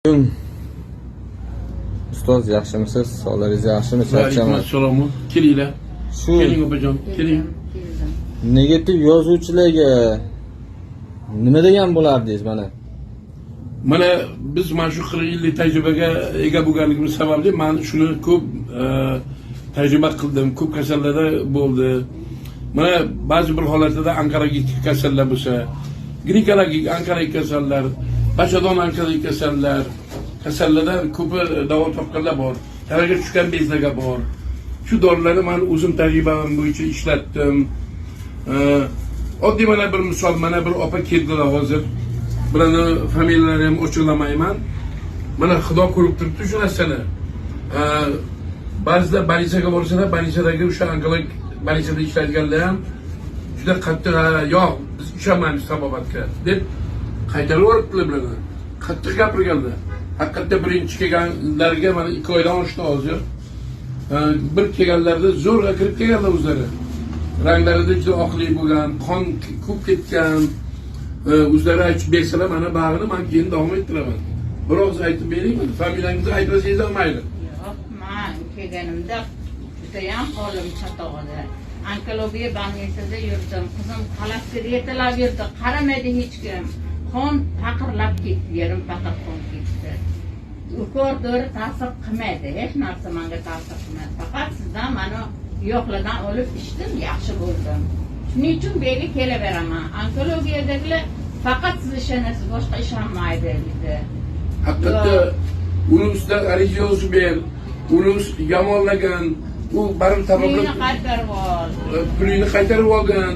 Alaykum. Ustoz, yaxshimisiz? Sog'ligingiz yaxshimi? Charchaman. Alaykum. Kelinglar. Shu Keling, opajon, keling. Keldim. Negativ yozuvchilarga nima degan bo'lardingiz mana? Mana biz mana shu 40 yillik tajribaga ega bo'lganligimiz sababli man shuni ko'p tajriba qildim, ko'p kasallarda bo'ldi. Mana ba'zi bir holatlarda onkologik kasallar bo'lsa, ginekologik, onkologik kasallar, bachadon onkologik kasallar, kasallardan ko'pi davo topganlar bor. Tanaga tushgan bezlarga bor. Shu dorilarni man o'zim tajribam bo'yicha ishlatdim. Oddiy mana bir misol, mana bir opa keldilar hozir. Bularni familiyalarini ham ochiqlamayman. Mana Xudo ko'rib turibdi shu narsani. Ba'zida больница ga borsalar, больница dagi o'sha onkologik больница da ishlaydiganlar ham juda qattiq, "Ha, yo'q, biz ishonmaymiz tabobatga", deb qaytarib yuboribdilar bularni. Qattiq gapirganlar. Haqiqatda birinchi kelganlarga mana 2 oydan oshdi hozir. Bir kelganlarida zo'rg'a kirib kelganlar o'zlari. Ranglarida juda oqlik bo'lgan, qon ko'p ketgan. O'zlari aytib bersalar, mana bag'rini man keyin davom ettiraman. Bir og'iz aytib bering, familiyangizni aytmasangiz ham mayli. Yo'q, man kelganimda judayam holim chatoq edi. Onkologiya больница da yurdim. Qizim xalaskada yetalab yurdi. Qaramaydi hech kim. Qon paqirlab ketdi, yerim paqir qon ketdi. Ukol dori ta'sir qilmaydi. Hech narsa menga ta'sir qilmadi. Faqat sizdan mana yo'qlardan olib ichdim, yaxshi bo'ldim. Shuning uchun bu yerga kelaveraman. Onkologiyadagilar faqat siz ishonasiz, boshqa ishonmaydi dedi. Haqiqatda uni ustidan ariza yozib ber, uni yomonlagan, u baribir tabiblar Pulingni qaytarib ol. Pulingni qaytarib olgan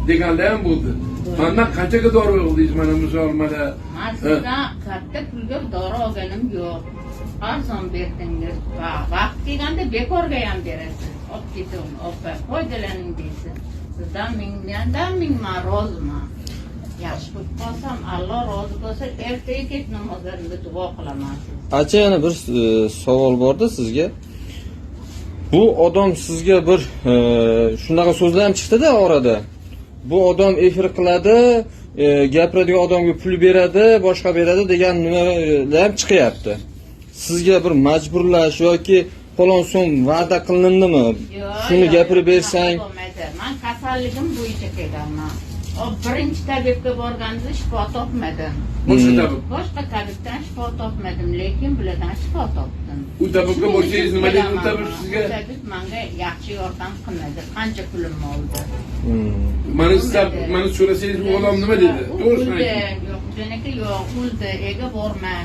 deganlar ham bo'ldi. Mandan qanchaga dori oldingiz, mana misol mana Man sizdan katta pulga dori olganim yo'q. Arzon berdingiz. Va vaqt kelganda bekorga ham berasiz. Olib keting, opa, foydalaning deysiz. Sizdan mingdan ming man roziman. Yaxshi bo'lib qolsam, Alloh rozi bo'lsa, ertaga kech namozlarimda duo qilaman sizga. Acha, yana bir savol borda sizga. Bu odam sizga bir shunaqa so'zlar ham chiqdi-da orada. Bu odam efir qiladi, gapiradigan odamga pul beradi, boshqa beradi degan nimalar ham chiqyapti. Sizga bir majburlash yoki falon so'm va'da qilinindimi? Yo'q, Shuni yo'q, gapirib yo'q, bersang, unaqa bo'lmaydi. Man kasalligim bo'yicha kelganman. O birinchi tabibga borganimda shifo topmadim. Boshqa tabib. Boshqa tabibdan shifo topmadim, lekin bulardan shifo topdim. U tabibga borsangiz nima deydi u tabib sizga? U tabib menga yaxshi yordam qilmadi. Qancha pulimni oldi. Mani siz mani so'rasangiz, u odam nima dedi? U To'g'risini o'ldi. ayting. Yo'q, aka, yo'q, o'ldi. Ega borma.